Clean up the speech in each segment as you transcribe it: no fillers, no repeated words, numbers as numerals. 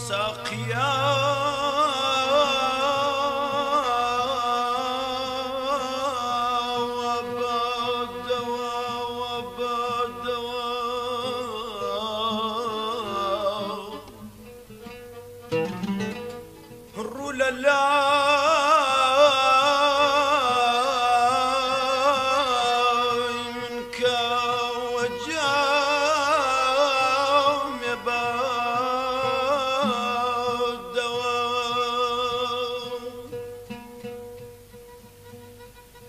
ساقیا وبدوا وبدوا الرولا منك وجام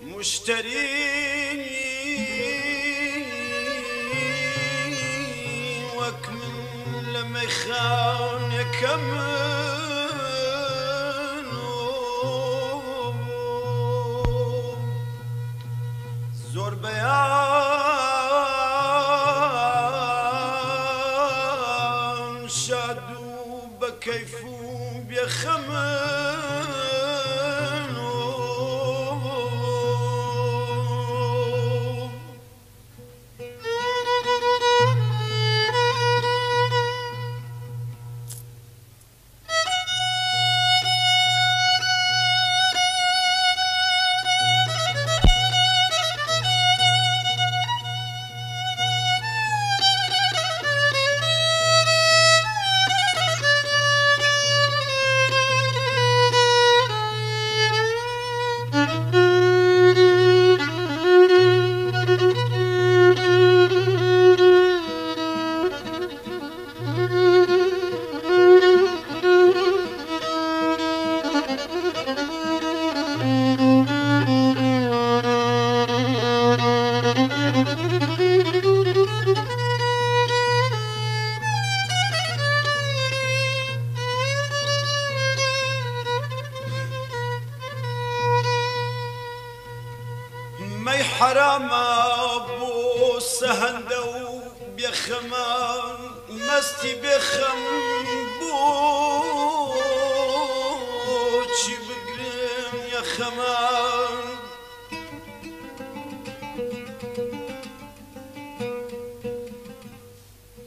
مشتري وكمن لما يخان كمن زور بيان شادو بكيفو بيخمن. مي حرام ابو سهندو بخمان مستي بخم بوشي بقرم يا خمان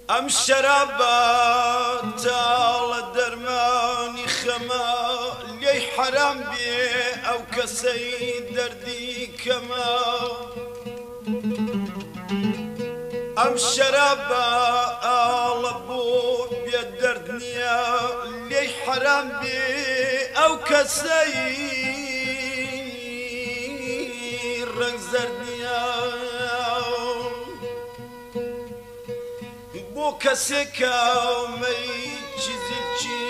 ام شرابات على درماني خما لي حرام بي او كسي دردي كما ام شرابة لبو بيدردنيا لي حرام بي او كسي رنگ زردنيا بو کەسێکە مەی چیزێکی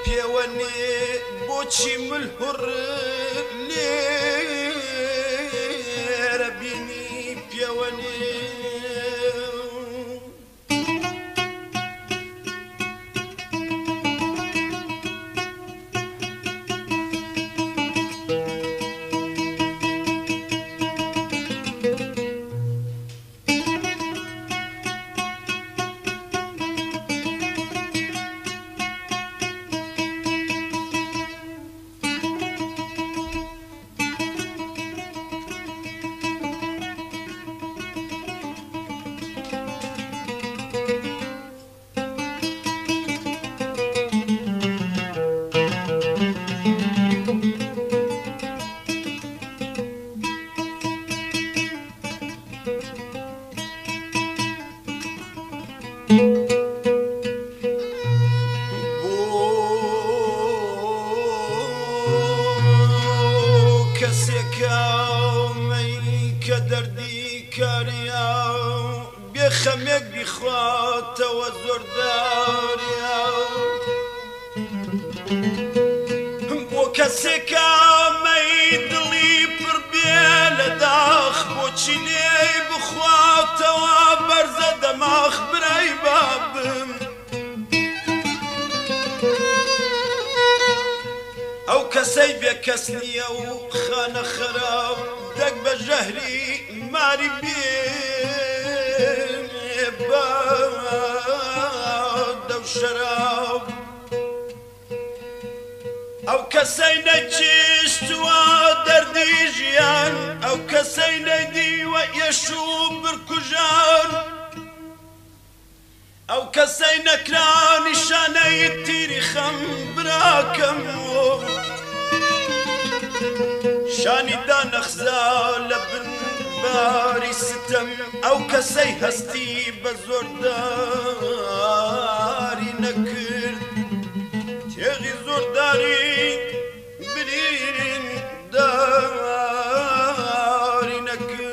پێوەنێ بۆچی ملهوڕ لێرە بینی پێوەنێ. کە دەردی کاریا بێخەمێک بیخواتەوە زۆرداریا بۆ کەسێکە مەی دڵی پڕ بێ لە داخ بۆچی لێی بخواتەوە بەرزە دەماخ برای بابم. کەسەی بێ کەس نییە و خانە خەراو دەک بە ژەهری ماری بێ بادە و شەراو. ئەو کەسەی نەچێشتووە دەردی ژیان، ئەو کەسەی نەیدیوە ئێش و برکوژان، ئەو کەسەی نەکرا نیشانەی تیری خەم براکەم شانی دانەخزا لە بن باری ستەم، ئەو کەسەی هەستی بە زۆرداری نەکرد تێغی زۆرداری برینداری نەکرد.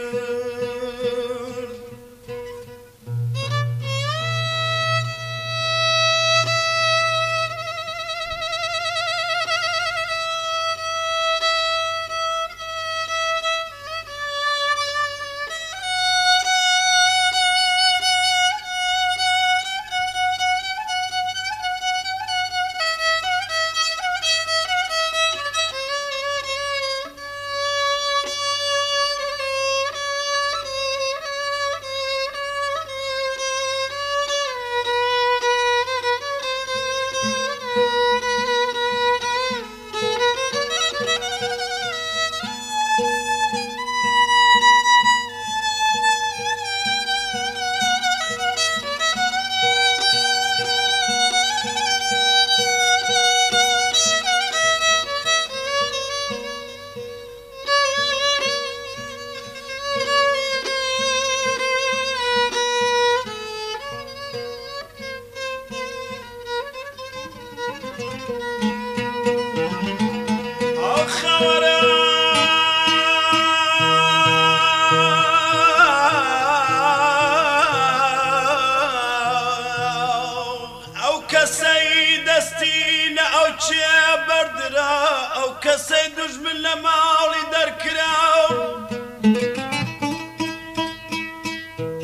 ئەو کەسەی دەستی لە ئەو چێ بەردرا، ئەو کەسەی دوژمن لە ماڵی دەرکراو،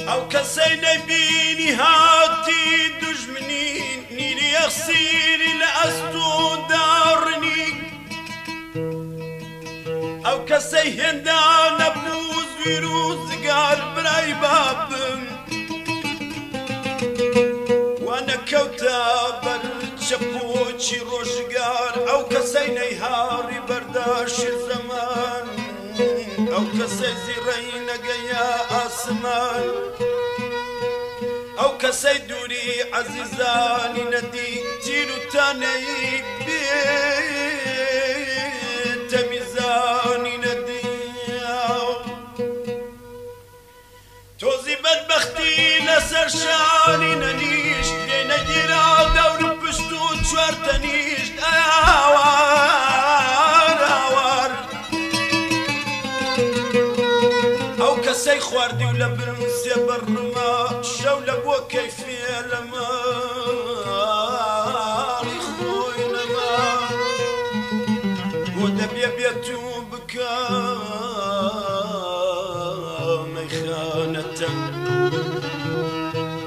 ئەو کەسەی نەیبینی هاتی دوژمنی نیری یەخسیری لە ئەستۆ داڕنی، ئەو کەسەی هێندا نەبوو زویر و زگار برای بابم وانە کەوتە بەر چەپۆکی ڕۆژگار، ئەو کەسەی نەیهاڕی بەرداشی زەمان، ئەو کەسەی زیڕەی نەگەیە ئاسمان، ئەو کەسەی دووری عەزیزانی نەدی تیر و تانەی بێ تەمیزانی نەدی. تۆزی بەدبەختی لەسەر شانی نەنیشت، لێ نەگیرا دەور و پشت و چوار تەنیشت. ئاوار ئاوار ئەو کەسەی خواردی و لە بن سێبەرما شەو لە بۆ کەیفێ لە ماڵی خۆی نەما، بۆ دەبێ بێت و بکە مەیخانە تەنگ،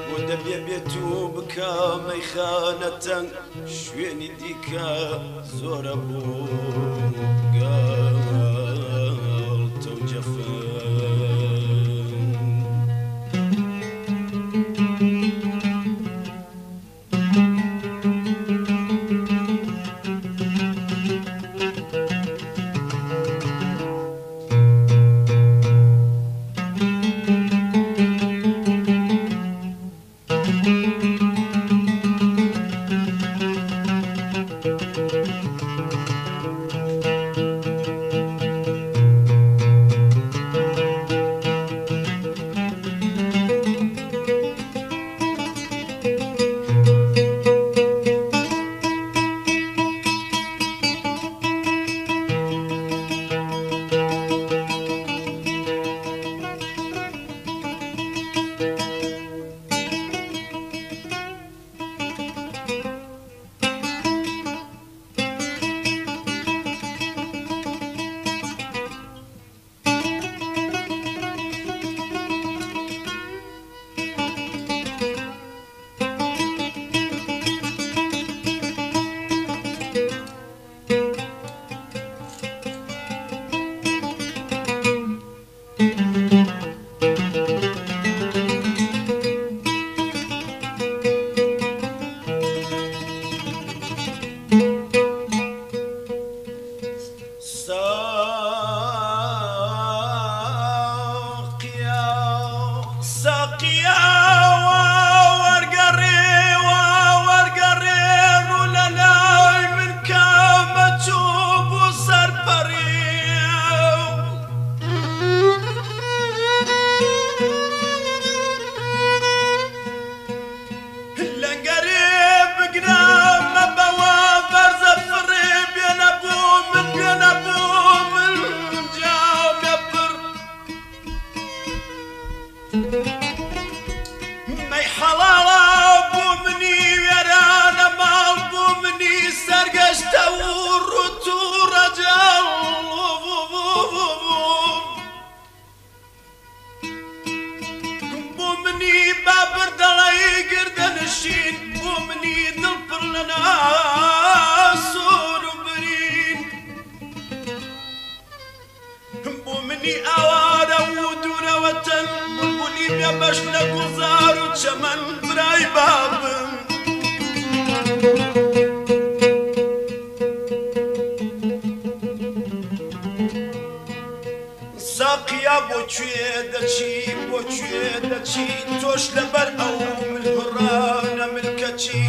بۆ دەبێ بێت و بکە مەیخانە تەنگ، شوێنی دیکە زۆرە بۆ گاڵتە و جەفەنگ. پڕ لە ناسۆر و برین. بۆ منی ئاوارە و دوورەوەتەن، بولبولی بێبەش لە گوڵزار و چەمەن برای بابم. ساقیا بۆ کوێ دەچی، بۆ کوێ دەچی، تۆش لەبەر ئەو ملهوڕانە ملکەچی.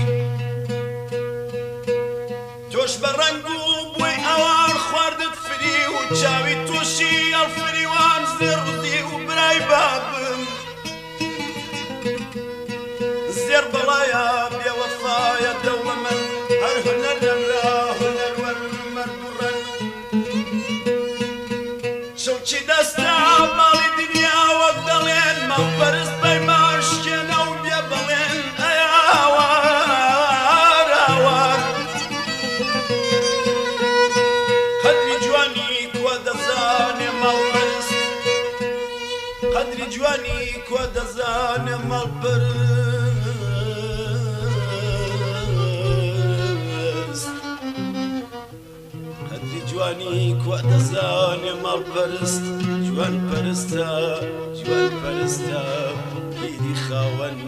تۆش بە ڕەنگ و بۆی ئەوان خواردت فری و چاوی تووشی ئەڵفریوان زێڕ و زیو برای بابم. زێڕ بەڵایە بێوەفایە دەوڵەمەند، هەر هونەر نەمرا هونەروەر مەرد و ڕەنگ. چڵکی دەستە ماڵی دنیا وەک دەڵێن، ماڵپەرست پەیمان شکێنە و بێ بەڵێن. ئەی ئاوار ئاوار، قەدری جوانی کوا دەزانێ ماڵپەرست، قەدری جوانی کوا دەزانێ ماڵپەرست، قەدری جوانی کوا دەزانێ ماڵپەرست. جوان پەرستە، جوان پەرستە، پیری خاوەن